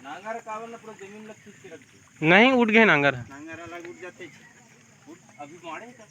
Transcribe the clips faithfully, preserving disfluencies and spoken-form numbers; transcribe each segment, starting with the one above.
नांगर काबर ना पूरा जमीन ला खींच के रख दे। नहीं, उठ गए नांगर। नांगर अलग उठ जाते। उठ, अभी मारे का?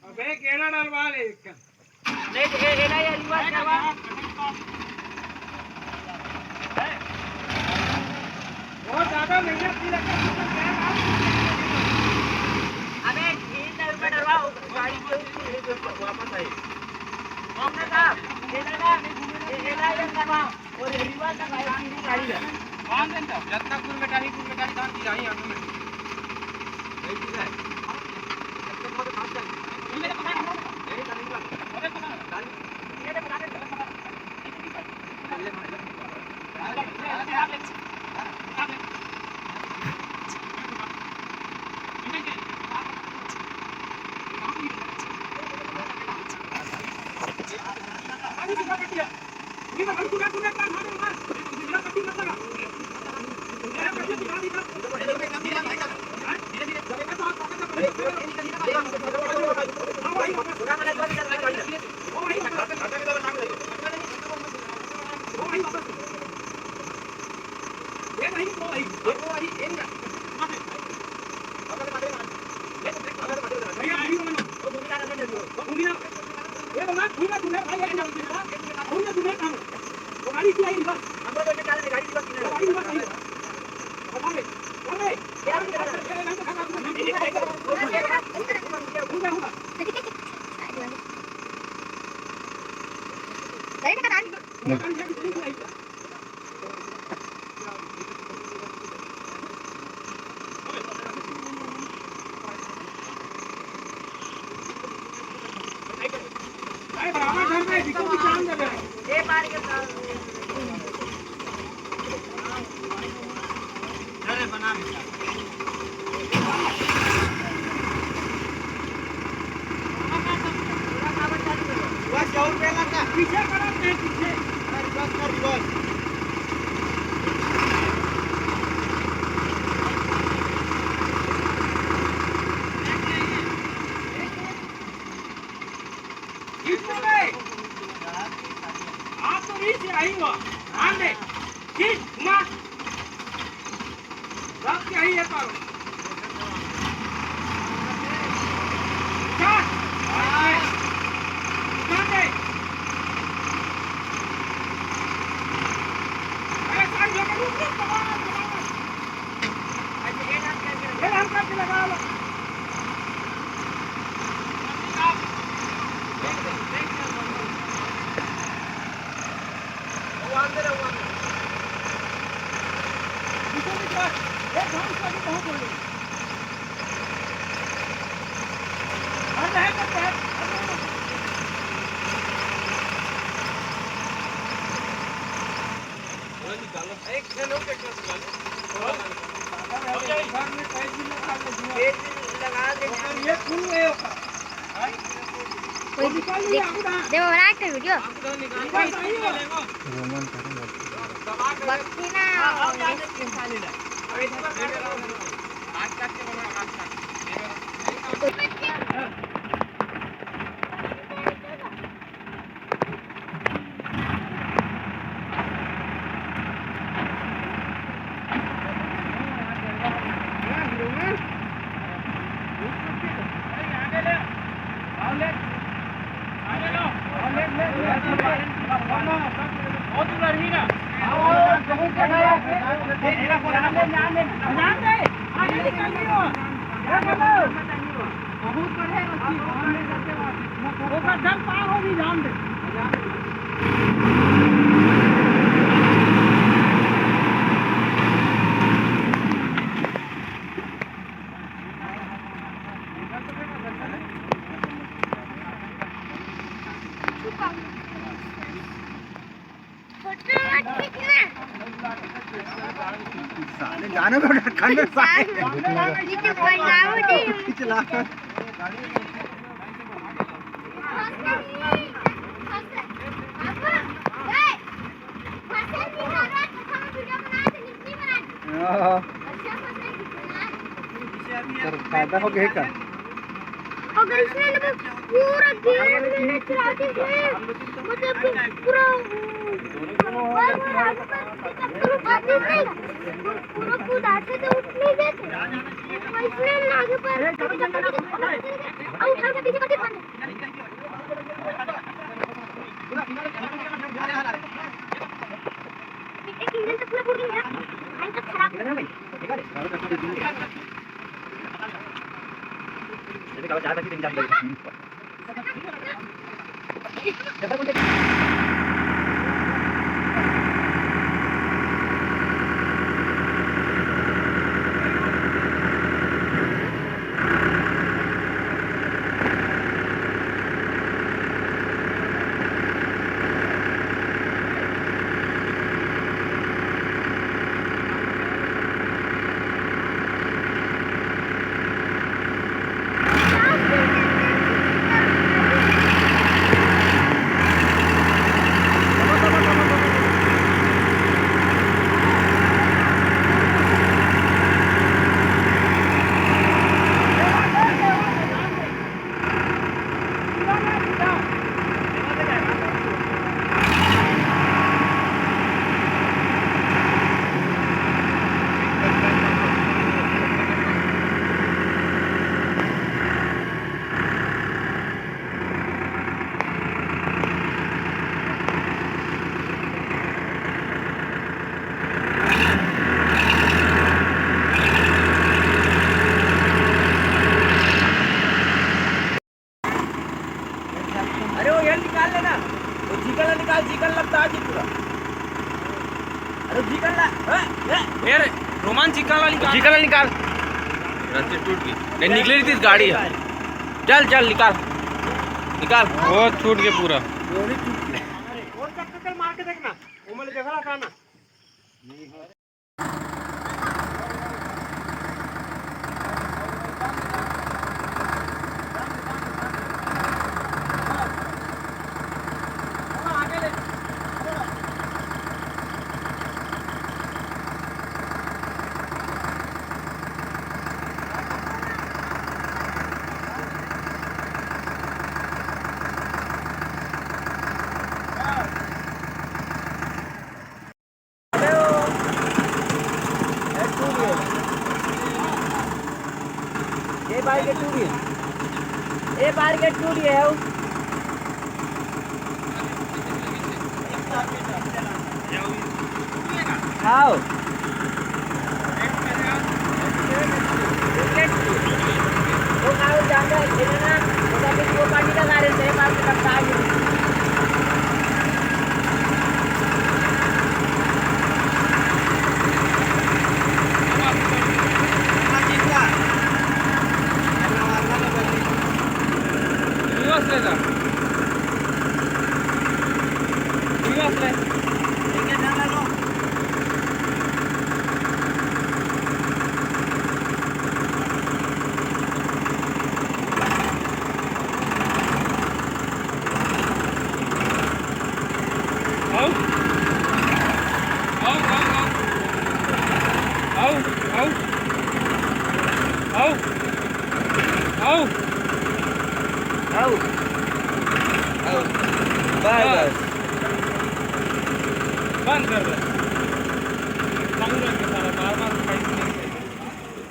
अबे गेड़ा डलवा ले एक। नहीं, ए-, एला ये रिवर्स करवा। बहुत ज्यादा मेहनत की लगता है, अबे, ये तो ऊपर डलवा, गाड़ी के ऊपर वापस आई। कौन सा? एला ना, ए-, एला ये करवा। और ये रिवर्स करवा, ये सीधी गाड़ी है। बांध दे ना। जब तक गुड़ में डाली, गुड़ में डाली, धान की आई, ऑटोमेटिक। नहीं, ठीक है। जब तक वो तो बात कर। ये मेरे पकड़। नहीं, नहीं, नहीं। अरे, पकड़। गाड़ी। बस और पहला था। पीछे करो, मैं पीछे। हाँ, reverse कर, reverse। खींच लो बे। आप तो reach आई हो। ध्यान दे। खींच, घुमा। रख के आई है पारो। उठा। ध्यान दे। अरे, side होके रुक, रुक, दबा, दबा। ये हल्का से लगा लो। कोई भी देख, देखो, बना के वीडियो। रोमन करेंगे। बक्सी ना, बहुत बढ़िया रस्सी, ओकर जल पार हो भी जान दे। साले जाने दो, ठंड में साले। ये तो बनाओ जी। पिछला। हाँ। कर फायदा हो गया का? अगर इसने ना पूरा गेम में चला के, मतलब कि पूरा, पूरा, पूरा, पूरा कूद आते तो उठ नहीं देते। इसने ना आगे पर, और उठा के पीछे करके फाड़ दे। एक इंजन से पूरा फूट गया। भाई तो खराब। अरे निकल ना। ए, ए। यार, रोमान चिकन वाला निकाल। चिकन वाला निकाल। रस्सी टूट गई। नहीं, निकले रही थी गाड़ी है। चल, चल, निकाल। निकाल। वो छूट गया पूरा। और चक्कर मार के देखना। वो मैंने देखा था ना। ए बार के टूट गए। ए बार के टूट गए हो। आओ। वो कागज जाता है, खेलना, वो जाके वो पानी का कारण मेरे पास से कब साग आओ। आओ, आओ, आओ। आओ, आओ। आओ। आओ। आओ। आओ। बस, बस। बंद कर दे। चालू रख दे साला, बार-बार उठाई नहीं।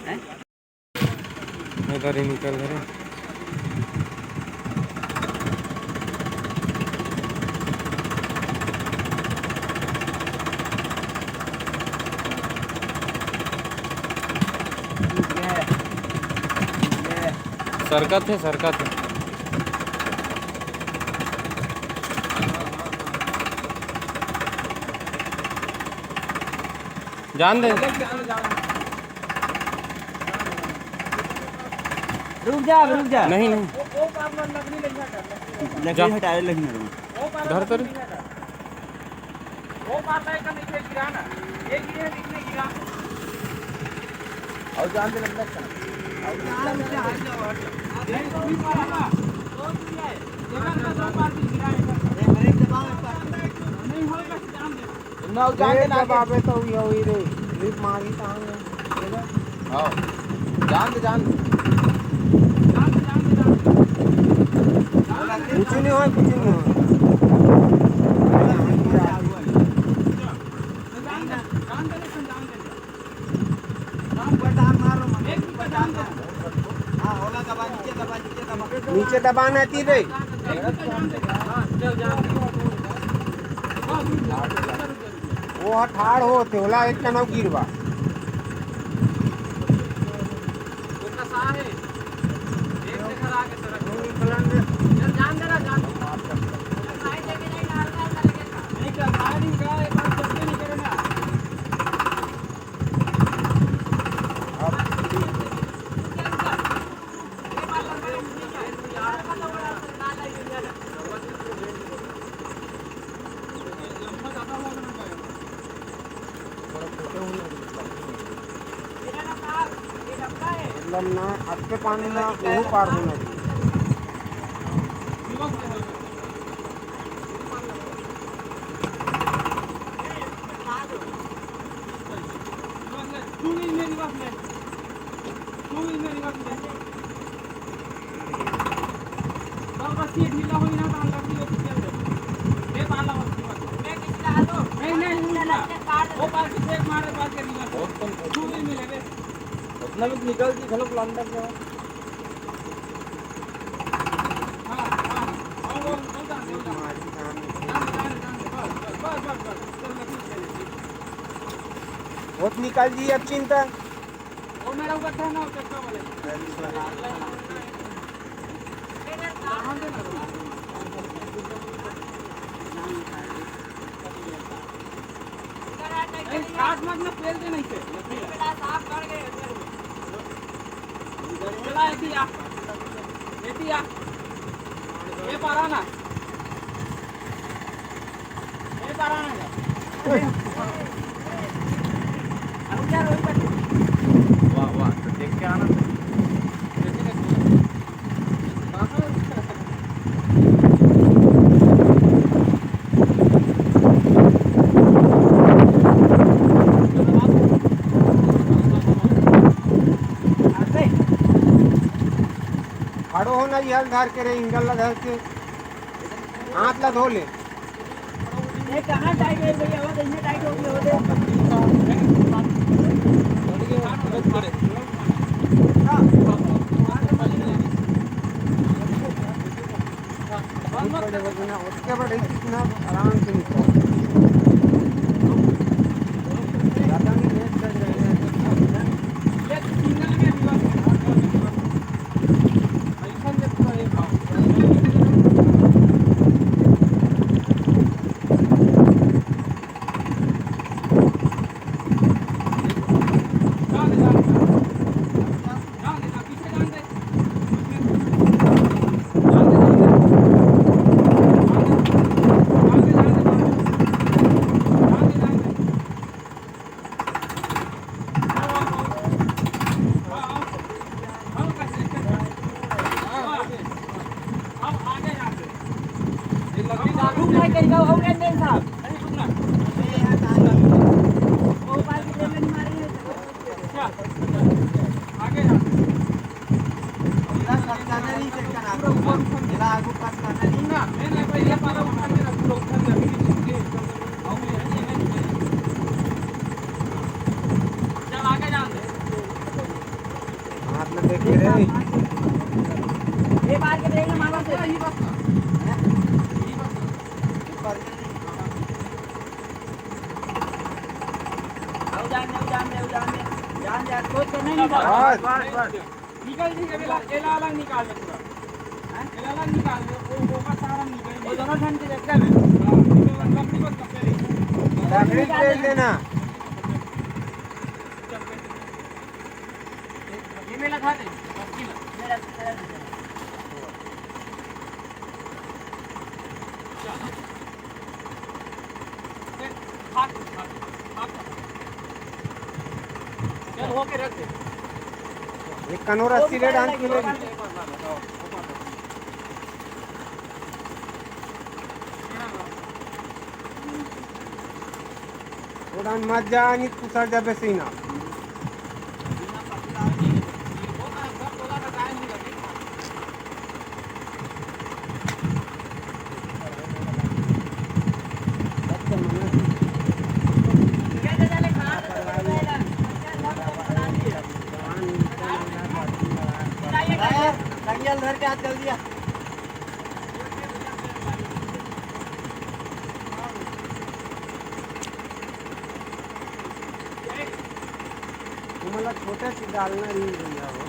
हैं? इधर ही निकल रहे। सरकत है, सरकत है। जान दे। रुक जा, रुक जा। नहीं, नहीं। लकड़ी हटा, लकड़ी हटा। घर पर। और जान दे, लंबा। ना, जान दे, ना, दबावे तो हुई, हुई रे। रिप मारी, तांग। हाँ। जान दे, जान दे। कुछ नहीं हो, कुछ नहीं हो। नीचे दबाना थी रे। वो ठाड़ होते होला, एक कनव गिरवा। मतलब ना, अच्छे पानी ना, वो पार होना चाहिए। बस, बस, ये ढीला होई ना, तो हम लकड़ी लेके चल दे। ये बाला हो, बस। नहीं, नहीं, नहीं, वो पास से एक मारे, पास के निकल। बहुत कम। दो मिल मिले बे। उतना भी निकल के घलो लंदर जाओ। हाँ, हाँ। और वो, वो जान दे, वो जान दे। जान दे, जान दे, जान दे। बस, बस, बस, बस, बस। चल, लकड़ी चले। बहुत निकल जी अब चिंता। वो मेरा ऊपर था ना, वो चक्का वाले। अच्छा। काट मत ना, पेल दे नहीं से। चला, एती आ। एती आ। ये पारा ना। ये पारा ना जा। वाह, वाह, तो देख के आना। खड़ो हो ना, ये हल धर के रे, एंगल ला धर के। हाथ ला धो ले। ये कहाँ टाइट है भैया? वो तो ये टाइट हो गया, वो दे। उसके बाद इतना आराम से निकाल। ज्यादा नहीं, लेट कर रहे हैं। हाथ में देख के रे। ये बार के देख ले, मामा से। आओ, जान दे, जान दे, जान दे। जान दे, आज सोच के नहीं निकाल। बस। बस, बस। निकल जी, एला, एला अलग निकाल दे पूरा। हैं? एला अलग निकाल दे, वो, वो का सारा निकल वो दोनों ठन के देखते हैं। हाँ, तो लकड़ी को धक्का दे। लकड़ी निकाल दे। देना। ये मेला खा दे, लकड़ी ला। मेला, मेला दे। चल, हाथ, हाथ, हाथ। चल, होके रख दे। एक कनोरा सिलेट आन के ले। उड़ान मत जा, नहीं कुसर जाबे सीना। धर के हाथ जल्दी आ। तुमला छोटे से डालना नहीं भैया हो।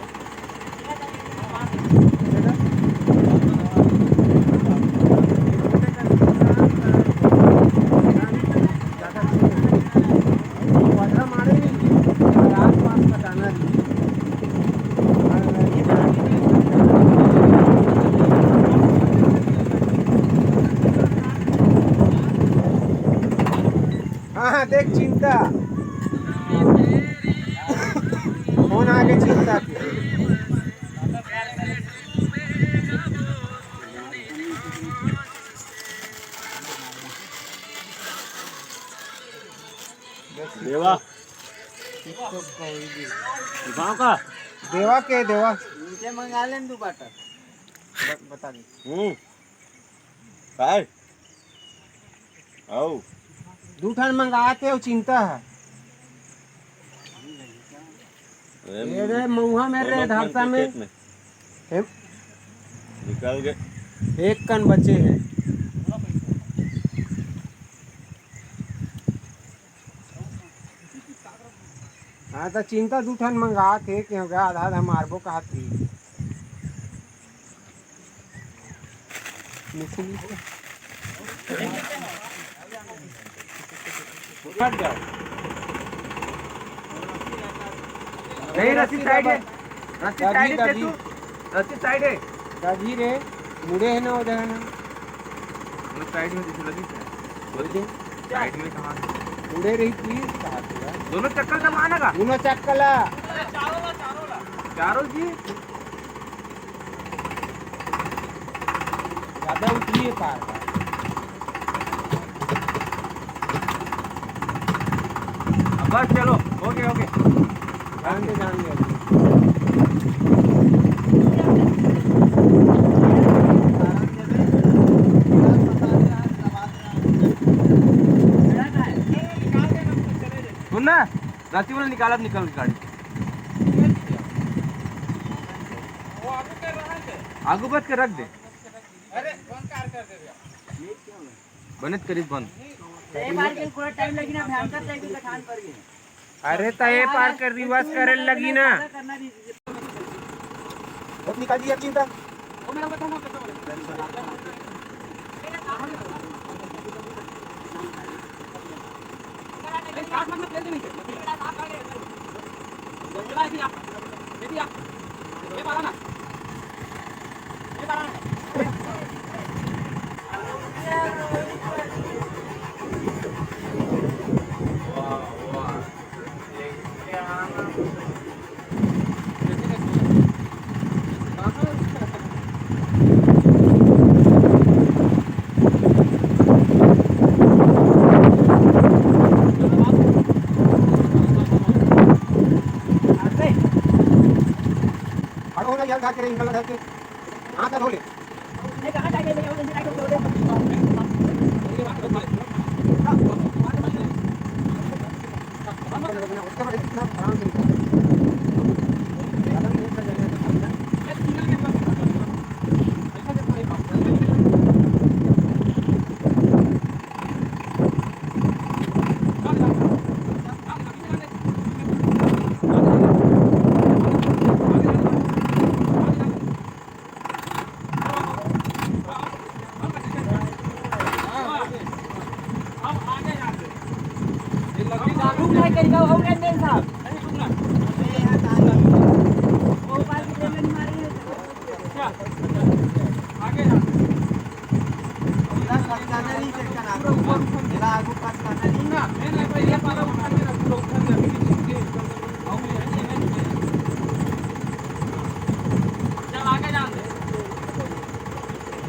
हाँ, हाँ, देख चिंता। फोन आगे चिंता के। देवा। गाँव का? देवा के देवा। नीचे मंगा लेन दू बाटा। ब-, बता दे। हम्म। काय? अउ दू ठन मंगात हे, अउ चिंता हे। अरे, ये रे मऊहा में रे, दोनों ढालसा में। खेत में। हे? निकल गए। एक कन बचे हे। हाँ, त चिंता दू ठन मंगात हे, क्योंकि आधा आधा मारबो कहत हे। हट जाओ। नहीं, रस्सी साइड है। रस्सी साइड है तू। रस्सी साइड है। दादी रे, मुड़े है ना वो जगह ना। वो साइड में जैसे लगी क्या? बोल दे। साइड में कहाँ है? मुड़े रही थी, कहाँ थी यार? दोनों चक्कर दबाना का? दोनों चक्कर ला। चारों जी। ज्यादा उठिए पार का। अब बस चलो, ओके, ओके। जान दे, जान दे। सुन ना, राती वाला निकाल, अब निकल गाड़ी। आगू बच के रख दे। बने करीब बंद। ए पार के पूरा टाइम लगी ना, भयंकर टाइम के खान पर गए। अरे, त ए पार के रिवर्स करे लगी ना। करना नहीं। बहुत निकाल दिया चिंता। खड़ा होना यार, घर के, घर के। हाथ धो ले।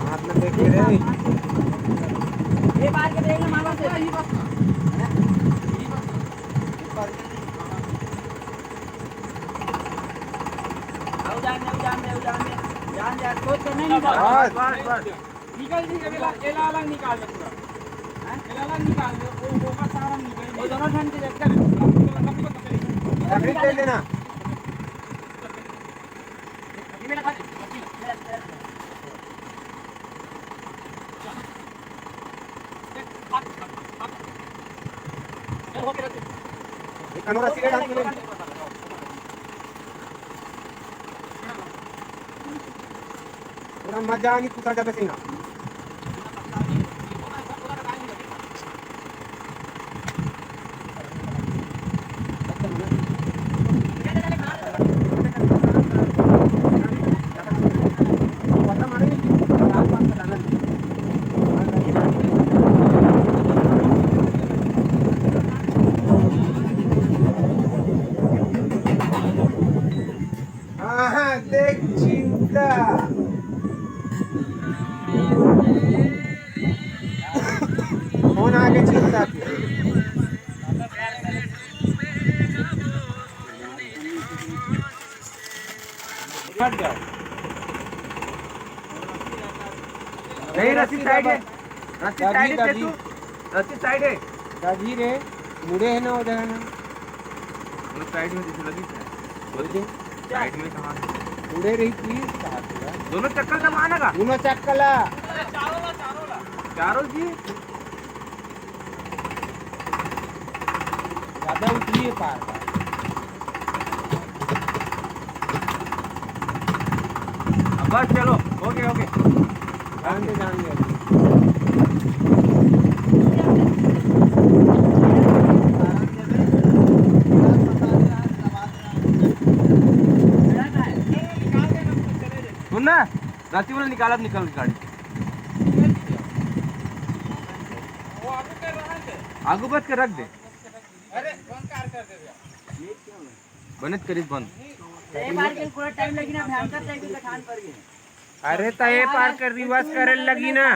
हाथ में देख के रे। ये बाहर के देख ना, मामा से। आओ, जान दे, जान दे, जान दे। जान दे, सोच के नहीं निकाल। बस, बस, बस। निकल जी, एला, एला अलग निकाल दे पूरा। हैं? एला अलग निकाल दे, वो, वो का सारा निकल वो दोनों ठन के देखते हैं। तकलीफ ले लेना। एक कनोरा सिगरेट हाथ में ले। पूरा मजा आनी, पूरा जब से ना। हाँ, हाँ, देख चिंता। फोन आगे चिंता के। हट जाओ। नहीं, रस्सी साइड है। रस्सी साइड है, दादी। तू रस्सी साइड है। दादी रे, मुड़े है ना वो जगह ना। वो साइड में जैसे लगी क्या? बोल दे। साइड में कहाँ है? मुड़े रही थी, कहाँ थी यार? दोनों चक्कर दबाना का? दोनों चक्कर ला। चारों जी। ज्यादा उठिए पार का। अब बस चलो, ओके, ओके। जान दे, जान दे। राती वाला निकालब, निकल के गाड़ी। आगू बच के रख दे। बने करिस बंद। अरे त ए पार कर रिवर्स करे लगी ना।